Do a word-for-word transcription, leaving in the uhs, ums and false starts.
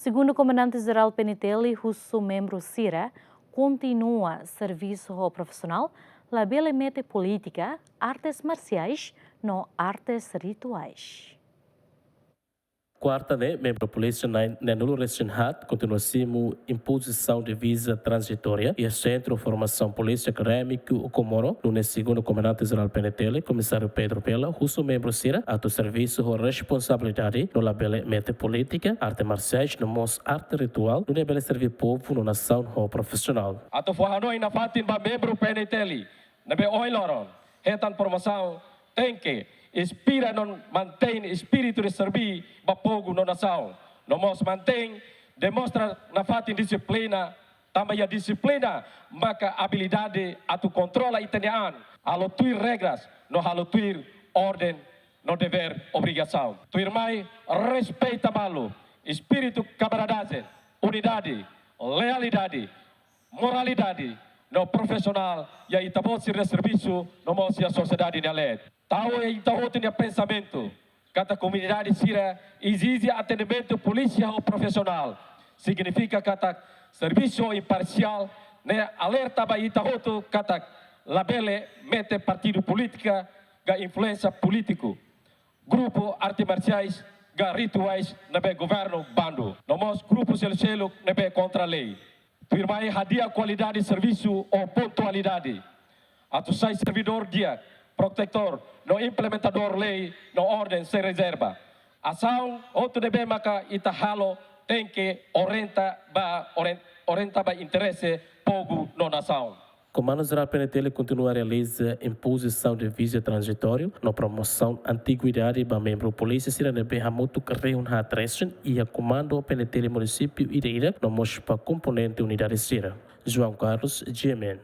Segundu Komandante Jerál P N T L husu membru sira kontinua servisu ho profisionál, labele mete polítika, artes marsiais no artes rituais. Kuarta ne'e, membru polísia na'in-ne'e-nulu resin haat kontinua simu impozisaun de viza tranzitória iha Sentru Formasaun Polísia Akadémiku Comoro, nune'e Segundu Komandante Jerál P N T L, Komisáriu Pedro Vela, husu membru sira atu servisu ho responsabilidade no labele mete polítika, arte marsiais no mós arte rituál, nune'e bele serve povu no nasaun ho profisionál. Atu fó hanoin nafatin ba membru P N T L ne'ebé ohin loron hetan promosaun, tenke inspira no mantein espíritu de serví ba povu no nasaun. No mós mantein, demonstra nafatin dixiplina, tanba iha dixiplina maka abilidade atu kontrola ita-nia an, halo tuir regras no halo tuir orden no devér obrigasaun. Tuirmai, respeita malu espíritu kamaradagem, unidade, lealdade, moralidade no profisionál iha ita-boot sira-nia servisu no mós iha sosiedade nia leet. Tau iha ita hotu nia pensamentu katak komunidade sira ezije atendimentu polísia ho profisionál, signifika katak servisu imparsiál ne'e alerta ba ita hotu katak labele mete partidu polítika ka influénsia polítiku, grupu arte marsiais ka rituais ne'ebé governu bandu, no mós grupu seluk-seluk ne'ebé kontra lei. Tuirmai, hadi'a kualidade servisu ho pontualidade atu sai servidór di'ak, protetór no implementadór lei no orden sein rezerva. Asaun hotu ne'ebé maka ita halo tenke orienta ba, orien-, orienta ba interese povu no nasaun. Komandu Jerál P N T L kontinua realiza impozisaun de viza tranzitória no promosaun antiguidade ba membru polísia sira ne'ebé hamutuk rihun haat resin iha Komandu P N T L munisípiu ida-idak no mós ba komponente unidade sira. João Carlos, G M N.